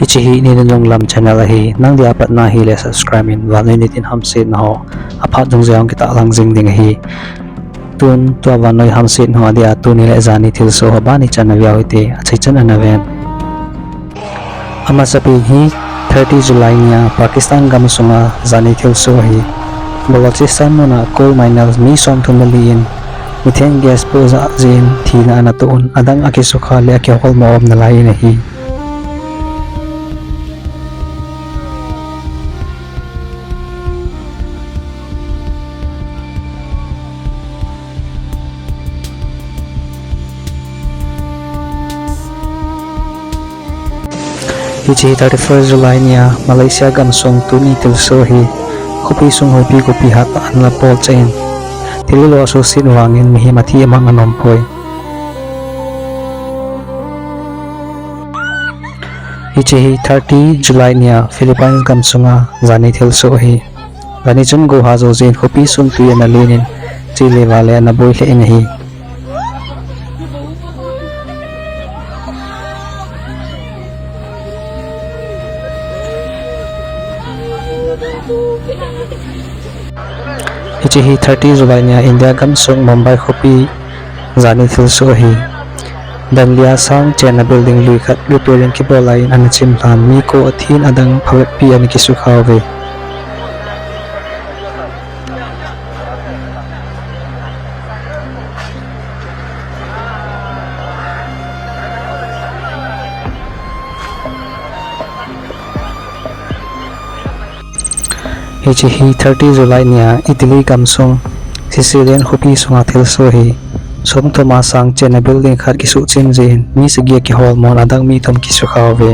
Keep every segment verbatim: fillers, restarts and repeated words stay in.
Hiche hi Nina Nunglam channel ahi, nang dia patna hile subscribe in, vannoi nitin hamsetna ho aphat dungjuiya hung kitahlang jing ding ahi. Tun tua vannoi hamsetna ho adia tuni le jani thilsoh ho ban ichan naveu hite, achaichan ana ven. Amasapen hi thirty July nia Pakistan gamsunga jani thilsoh ahi. Balochistan muna coal miners mi somthum le li in methane gas poh jah jeh in thina ana toh un, adang akisukha le akiholmo um nalai in ahi. Hiche hi thirty-first July nia Malaysia gamsung tuni thilsoh ahi. Khopi sung hoipi kopi hatah in ana polchah in, thil lilo asuhset vangin mihem athi amang ana um poi. Hiche hi thirty July nia Philippines gamsunga jani thilsoh ahi. Jani chun go ha jou jeh in khopi sung tui ana len in, chele vale ana boi lheh in ahi. Hiche hi thirty July nia India gamsung Mumbai khopi jani thilsoh ahi. Dan li a sang chenna building lui khat repairing kibol lai in ana chim lhan, mi ko athin adang phabep pi ana kisukha uve. Hiche hi thirty July nia Italy gamsung Sicilian khopi sunga thilsoh ahi. Song thum a sang chenna building khat kisuhchim jeh in mi sagi akiholmo un, adang mi thum kisukha uve.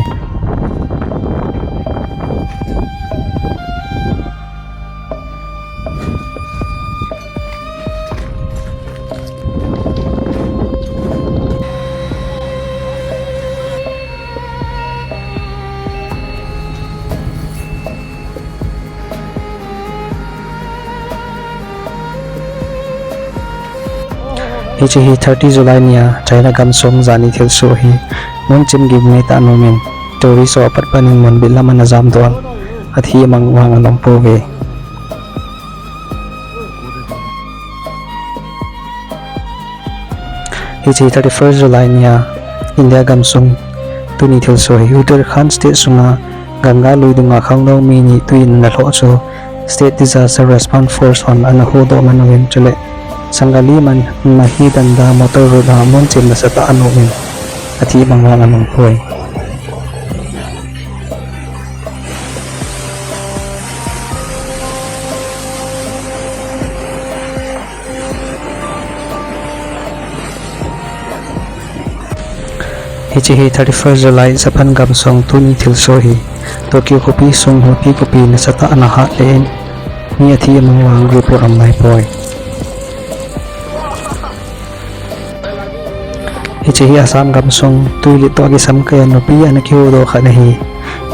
Hiche hi thirty July nia China gamsung jani thilsoh ahi. Mun chim gimnei tah in um in, tourist ho apat pan in mun bit lam ana jamdoh un, athi amang vang ana um pouve. Hiche thirty-first July nia India gamsung tuni thilsoh ahi. Uttarakhand state sunga Ganga lui dunga khangnou mi ni tui in ana lhoh chu State Disaster Response Force hon ana huhdoh man uvin, chule Sangali Mahidanda motor road a mun chim nasatah ana um in, athi amang vang ana um poi. Hiche hi thirty-first July Japan gamsung tuni thilsoh ahi. Tokyo khopi sung hoipi kopi nasatah in ana hat lheh in, mi athi amang vang report aum naipoi. Hiche hi Assam gamsung tui lit toh akisamkai a nupi ana kihuhdoh khat ahi.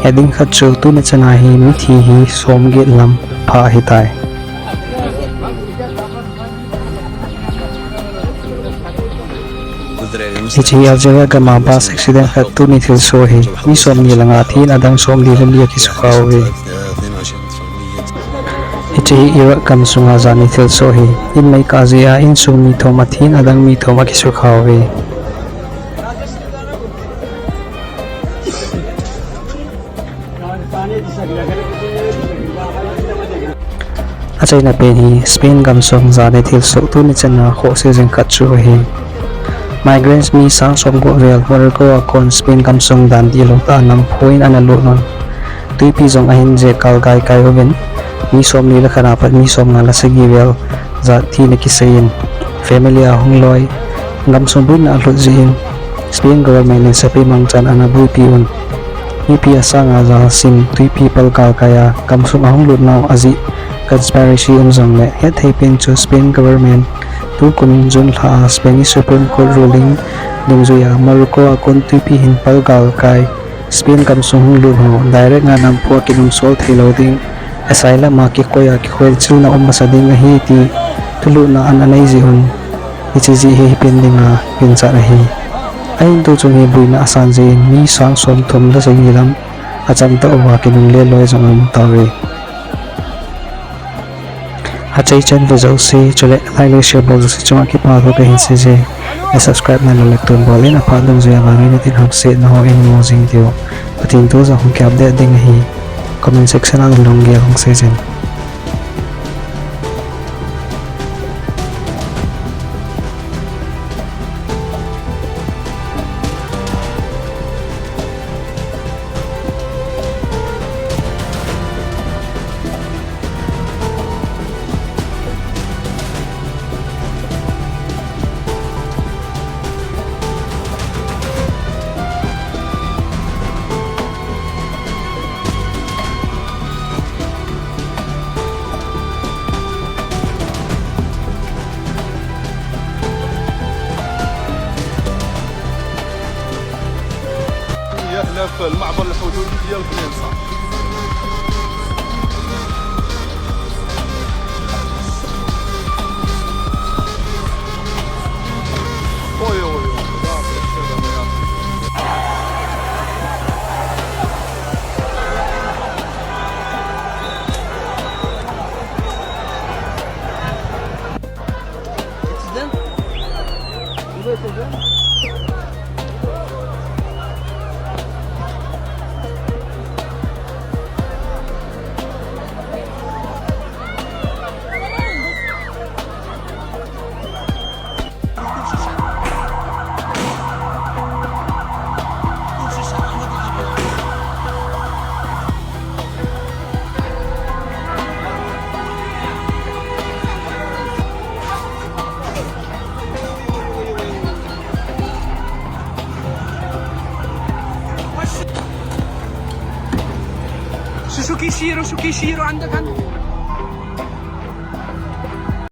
Hetding khat chu tuni chana hi mithi hi somget lam pha ahitai. Hiche hi Algeria gam a bus accident khat tuni thilsoh ahi. Mi somni langa athin adang somli le li akisukha uve. Hiche hi Iraq gamsunga jani thilsoh ahi. Inmei kah jeh a insung mi thum athin adang mi thum akisukha uve. Achaina pen hi Spain gamsung jani thilsoh tuni chana khohse jing khat chu ahi. Migrants mi sang somgup vel Morocco a kon Spain gamsung dan dihlou tah a nam phuin ana lut un, twipi jong ahin jeh galkai kai uvin, mi somni le khat a pat mi somnga le sagi vel jat thina kisei in, family ahung loi, gamsung boina alhut jeh in Spain government in sepai mangchan ana boipi un, mipi asang aja sim twipi pal galkai a gamsung ahung lut nau ajeh conspiracy um jongle, hetthei pen chu Spain government tukum June lha a Spanish Supreme Court ruling dungjuiya Morocco a kon twipi hin pal galkai Spain gamsung hung lut ho direct a namphu a kinungsol theilou ding, asylum a kikoi a kikhohchilna um masa ding ahi ti thulhuhna ana nei jeh un, hiche jeh hi hipen dinga ginchat ahi. Ahintu chung hi boina asan jeh in mi sang somthum le sagi lam Achamtah uva kinungle loi jong aum tauve. Achaichan ve jouse, chule like le share bol jouse chunga kipa thu kahin seije. Na subscribe nailou le tun bol in, aphat dungjuiya vang in natin hamsetna ho in mu jing diu. Pathen thu jong hung ki update ding ahi. Comment section a nalunggel hung seijin. احنا في المعبر الحدودي ديال بنين صح. Suzuki Shiro, Suzuki Shiro, anda kan.